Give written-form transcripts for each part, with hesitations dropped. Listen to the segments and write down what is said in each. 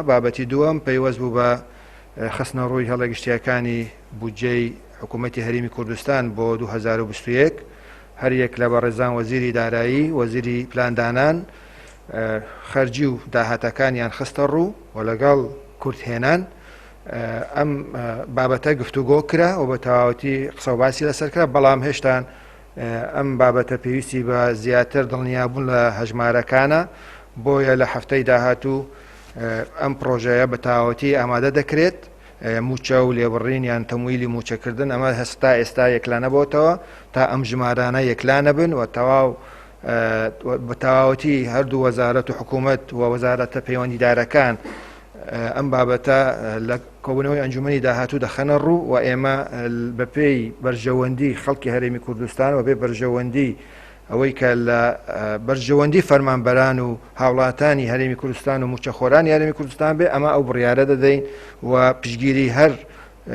بابەتی دووەم پەیوەست بوو بە خستنەڕووی هێڵە گشتییەکانی بودجەی حکوومەتی هەرێمی کوردستان بۆ 2021. هەریەک لە بەڕێزان وەزیری دارایی، وەزیری پلاندانان خەرجی و داهاتەکانیان خستە ڕوو و لەگەڵ کورتهێنان ئەم بابەتە گفتوگۆ کرا و بە تەواوەتی قسە و باسی لەسەر کرا، بەڵام هێشتان ئەم بابەتە پێویستی بە زیاتر دڵنیابوون لە هەژمارەکانە، بۆیە لە هەفتەی داهاتوو ئەم پڕۆژەیە بە تەواوەتی ئامادە دەکرێت. مووچە و لێبڕین یان تەمویلی مووچەکردن ئەمە هەستا ئێستا یەکلا نەبۆتەوە تا ئەم ژمارانە یەکلا نەبن و تەواو بە تەواوەتی هەردوو وەزارەت و حکوومەت و وەزارەتە پەیوەندیدارەکان ئەم بابەتە لە کۆبوونەوەی ئەنجومەنی داهاتوو دەخەنە ڕوو و ئێمە بەپێی بەرژەوەندی خەڵکی هەرێمی کوردستان و بێ بەرژەوەندی ئەوەی کە لە بەرژەوەندی فەرمانبەران و هاوڵاتانی هەرێمی کوردستان و موچەخۆرانی هەرێمی کوردستان بێ ئەمە ئەو بڕیارە دەدەین و پشگیری هەر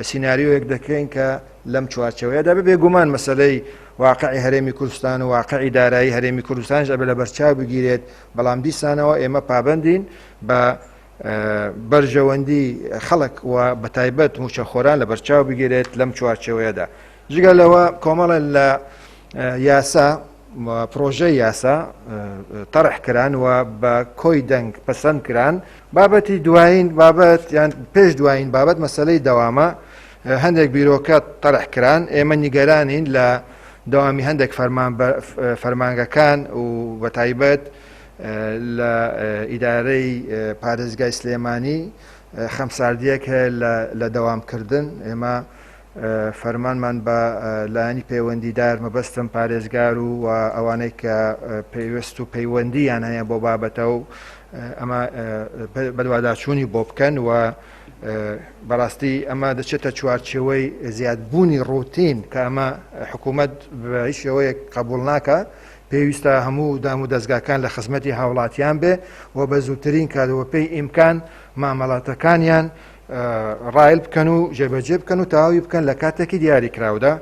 سیناریۆیەک دەکەین کە لەم چوارچەوەیەدا بێ. بێگومان مەسەلەی واقعی هەرێمی کوردستان و واقعی دارایی هەرێمی کوردستانیش ئەبێ لەبەرچاو بگیرێت، بەڵام دیسانەوە ئێمە پابەندین بە بەرژەوەندی خەڵک و بەتایبەت موچەخۆران لەبەرچاو بگیرێت لەم چوارچێوەیەدا. جگە لەوە کۆمەڵە لە یاسا پرۆژەی یاسا تەرح کران و بە کۆی دەنگ پەسەند کران. بابەتی دوایین بابەت یان پێش دوایین بابەت مەسەلەی دەوامە، هەندێک بیرۆکە تەرح کران، ئێمە نیگەرانین لە دەوامی هەندێک فەرمانگەکان و بەتایبەت لە ئیدارەی پارێزگای سلێمانی خەمساردیەک هەیە لە دەوامکردن. ئێمە فەرمانمان بە لایەنی پەیوەندیدار مەبەستم پارێزگار و ئەوانەی کە پەیوەست و پەیوەندییان هەیە بۆ بابەتە و ئەمە بەدواداچوونی بۆ بکەن و بەڕاستی ئەمە دەچێتە چوارچێوەی زیادبوونی ڕوتین کە ئەمە حکوومەت بە هیچ شێوەیەک قبول ناکە. پێویستە هەموو دام و دەستگاکان لە خزمەتی هاوڵاتیان بێ و بە زووترین کات و پێی ئیمکان مامەڵاتەکانیان ڕایل بکەن و جێبەجێ بکەن و تەواوی بکەن لە کاتێکی دیاریکراودا.